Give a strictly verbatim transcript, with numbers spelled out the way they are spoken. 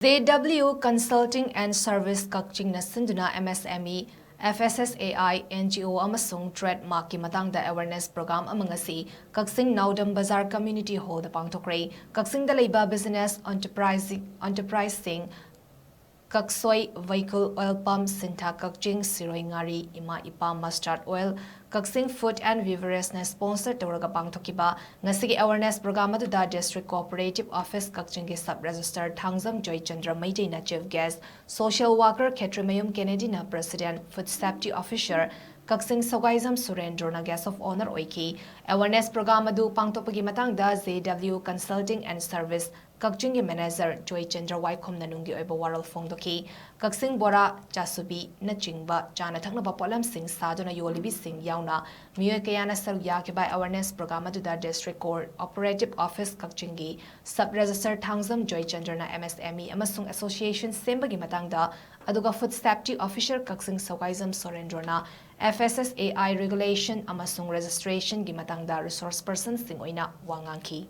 J W Consulting and Service ꯀꯛꯆꯤꯡꯅ ꯁꯤꯟꯗꯨꯅ M S M E, F S S A I, N G O ꯑꯃꯁꯨꯡ trademarkꯀꯤ ꯃꯇꯥꯡꯗ awareness program ꯑꯃ ꯉꯁꯤ ꯀꯛꯆꯤꯡ ꯅꯥꯎꯗꯝ ꯕꯖꯥꯔ community hallꯗ ꯄꯥꯡꯊꯣꯛꯈ꯭ꯔꯦ꯫ ꯀꯛꯆꯤꯡꯗ ꯂꯩꯕ business enterprise, enterpriseꯁꯤꯡ, ꯀꯛꯁꯣꯏ vehicle oil pump, ꯁꯤꯟꯊꯥ ꯀꯛꯆꯤꯡ, ꯁꯤꯔꯣꯏ ꯉꯥꯔꯤ, ꯏꯃꯥ ꯏꯄꯥ mustard oil, Kakching Food and Beverageꯅ sponsor ꯇꯧꯔꯒ ꯄꯥꯡꯊꯣꯛꯈꯤꯕ ꯉꯁꯤꯒꯤ awareness program ꯑꯗꯨꯗ District Cooperative Office ꯀꯛꯆꯤꯡꯒꯤ sub registrar Thangjam Joychandra ꯃꯩꯇꯩꯅ chief guest, social worker Khetrimayum ꯀꯦꯅꯦꯗꯤꯅ president, food safety officer Kakching ꯁꯧꯒꯥꯏꯖꯝ ꯁꯨꯔꯦꯟꯗ꯭ꯔꯣꯅ guest of honour ꯑꯣꯏꯈꯤ꯫ Awareness program ꯑꯗꯨ ꯄꯥꯡꯊꯣꯛꯄꯒꯤ ꯃꯇꯥꯡꯗ J W Consulting and Service ꯀꯛꯆꯤꯡꯒꯤ manager Joychandra ꯋꯥꯏꯈꯣꯝꯅ ꯅꯨꯡꯒꯤ ꯑꯣꯏꯕ ꯋꯥꯔꯣꯜ ꯐꯣꯡꯗꯣꯛꯈꯤ꯫ ꯀꯛꯆꯤꯡ ꯕꯣꯔꯥ, ꯆꯥꯁꯨꯕꯤꯅꯆꯤꯡꯕ ꯆꯥꯅ ꯊꯛꯅꯕ ꯄꯣꯠꯂꯝꯁꯤꯡ ꯁꯥꯗꯨꯅ ꯌꯣꯜꯂꯤꯕꯤꯁꯤꯡ ꯌꯥꯎꯅ ꯃꯤꯑꯣꯏ ꯀꯌꯥꯅ ꯁꯔꯨꯛ ꯌꯥꯈꯤꯕ awareness program ꯑꯗꯨꯗ District Cooperative Office ꯀꯛꯆꯤꯡꯒꯤ sub registrar Thangjam ꯖꯣꯏꯆꯟꯗ꯭ꯔꯅ M S M E ꯑꯃꯁꯨꯡ association ꯁꯦꯝꯕꯒꯤ ꯃꯇꯥꯡꯗ, ꯑꯗꯨꯒ food safety officer Kakching ꯁꯧꯒꯥꯏꯖꯝ ꯁꯣꯔꯦꯟꯗ꯭ꯔꯣꯅ F S S A I regulation ꯑꯃꯁꯨꯡ registrationꯒꯤ ꯃꯇꯥꯡꯗ resource personꯁꯤꯡ ꯑꯣꯏꯅ ꯋꯥ ꯉꯥꯡꯈꯤ꯫